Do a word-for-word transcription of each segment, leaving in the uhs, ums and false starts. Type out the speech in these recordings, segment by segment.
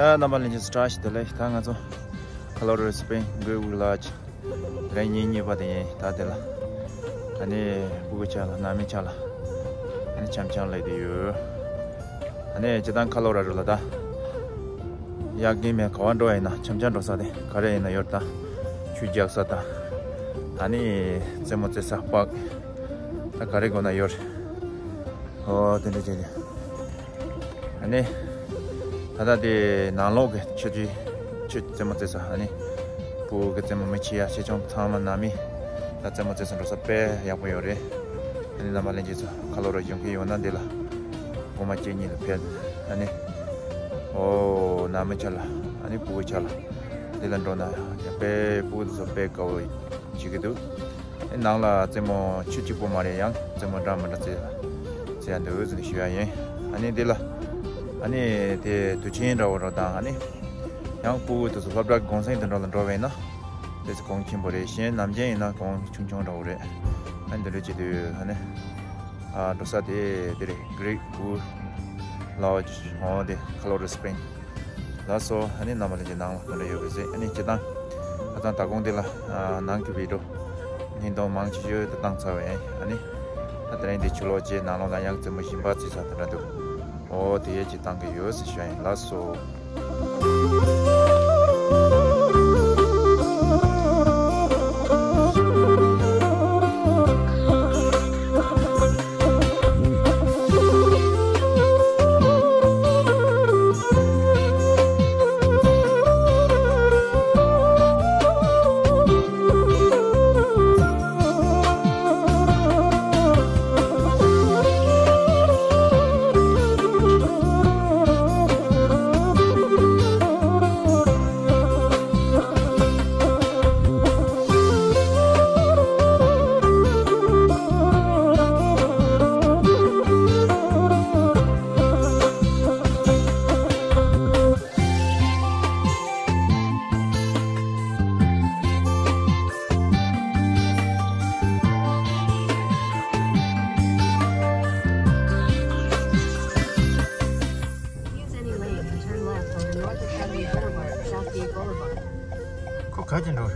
ཨ། རྣམ་པ་ལྷན་རྒྱས་ཚོ་བཀྲ་ཤིས་བདེ་ལེགས། ད་ང་ཚོ་ཁ་ལོ་རི་སི་པིན་གྷི་རེ་ཊི་ཝུཌ་ལོ་ཇི་དེ་རིང་ཉིན་གཉིས་པ་དེ་ཡིན། ད་དེ་ལ་ཨ་ནི་སྤུ་གུ་ཆ་ལ་ནང་མི་ཆ་ལ་ཨ་ནི་འཆམ་འཆམ་ལས་དེ་ཡོད། ཨ་ནི་སྤྱིར་བཏང་ཁ་ལོ་ར་རུ་ལ་ད་གཡག་རྒན་མས་ག་བ་འགྲོ་ཡིན་ན་འཆམ་འཆམ་འགྲོ་ས་དེ་ག་རེ་ཡིན་ན་ཡོད། ད་ཆུ་རྒྱག་ས་དང་ཨ་ནི་རྩེད་མོ་རྩེ་ས་པག་ད་ག་རེ་དགོས་ན་ཡོད། ཨོ་དེ་འདྲ་བྱས་ནས། ཨ་ནི། ད་ལྟ་དེ་ནང་ལོགས་ཀྱི་ཆུ་ཆུ་ཆུ་རྩེད་མོ་རྩེ་ས། ཨ་ནི། སྤུ་གུ་རྩེད་མོ་མི་ཆེ་ཡ་ཆེ་ཆུང་ཚང་མ་ནང་མི་ད་རྩེད་མོ་རྩེ་ས་འགྲོ་ས་དཔེ་ཡག་པོ་ཡོད་རེད། ཨ་ནི་རྣམ་པ་ལྷན་རྒྱས་ཚོ་ཁ་ལོ་ར་ཡོང་མཁན་ཡོད་ན་འདི་ལ་སྒོ་མ་སྐྱེ་གཉིས་ལ་ཕེབས། ཨ་ནི། ཨོ་ནང་མི་ཆ་ལ་ཨ་ནི་སྤུ་གུ་ཆ་ལ་འདི་ལ་འགྲོ་ན་ཡང་དཔེ་སྤུ་གུ་དེ་ཚོ་དཔེ་དགའ་བོ་བྱེད་ཀྱི་འདུག་ནང་ལ་རྩེད་མོ་ཆུ་གཅིག་པོ་མ་རེད། ཡང་རྩེད་མོ་འདྲ་མི་འདྲ་རྩེ་རྩེ་ཡ་འདུག་ཟེར་ནས་ཞུ་ཡ་ཡིན། ཨ་ནི་འདི་ལ་ཨ་ནི་དེ་དུས་ཆེན་འདྲ་བོ་རོ་དང་ཨ་ནི་ཡང་སྤུ་གུ་དེ་ཚོ་སློབ་གྲྭ་གུང་སེང་དེ་འདྲ་ལ་འགྲོ་བས་ན་དེ་ཚོ་གོང་ཆེན་པོ་རེད། གཞན་ནམ་རྒྱུན་ཡིན་ན་གོང་ཆུང་ཆུང་འདྲ་བོ་རེད། ཨ་ནི་འདི་འདྲ་བྱེད་དུས་ཨ་ནི་ཨ་འགྲོ་ས་དེ་དེ་རེད། གྷི་རེ་ཊི་ཝུཌ་ལོ་ཇི། འོ་དེ་ཁ་ལོ་རི་སི་པིན། ལགས་སོ། ཨ་ནི་རྣམ་པ་ལྷན་རྒྱས་ནང་ལ་ག་འདྲ་ཡོད་པ་ཟེར། ཨ་ནི་སྤྱིར་བཏང་ཁ་སང་ད་དགོང་འདི་ལ་ནང་གི་བི་ཌི་ཡོ་བརྙན་ཐུང་མང་ཆེ་ཤོས་དེ་བཏང་ཚར་བས། ཨ་ནི་ད་དེ་རིང་འདི་ཕྱི་ལོགས་བྱས་ནང་ལོགས་ལ་ཡང་རྩེད་མོ་གཞན་པ་རྩེ་ས་དེ་འདྲ་འདུག་ཨོ་དེ་ཡས་ཅིག་བཏང་གི་ཡོད་ཟེར་ཞུ་ཡ་ཡིན། ལགས་སོ། Use any lane and turn left on North Academy Boulevard, Southgate Boulevard. ཁོ་ག་ཅི་འགྲོ།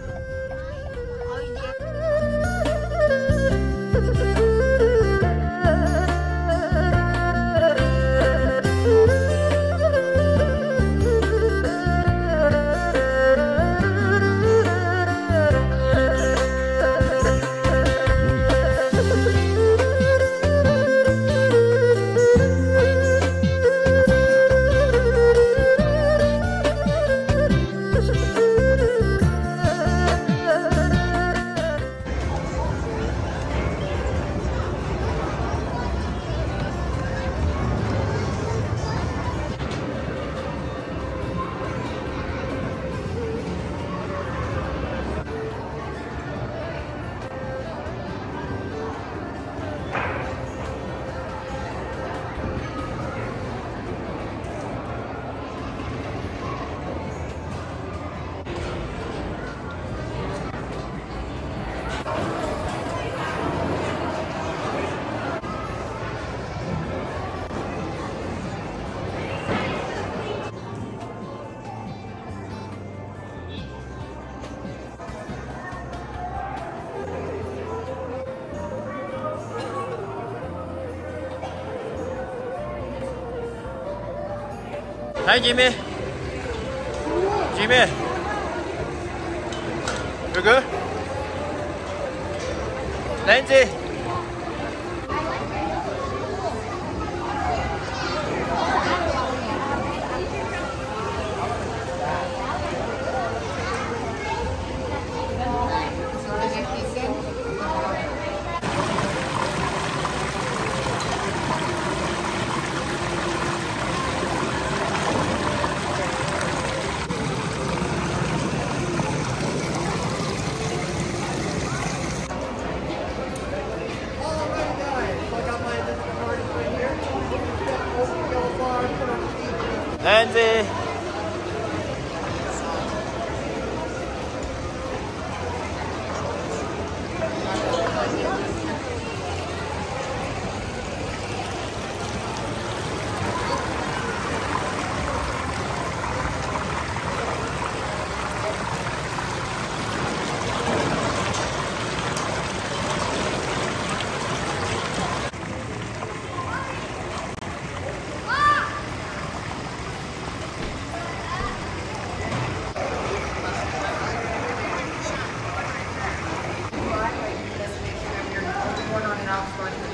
ལན་རྗེས་མའི། རྗེས་མའི། རེ་གི། ལན་རྗེས། ལན་རྗེས། Sorry.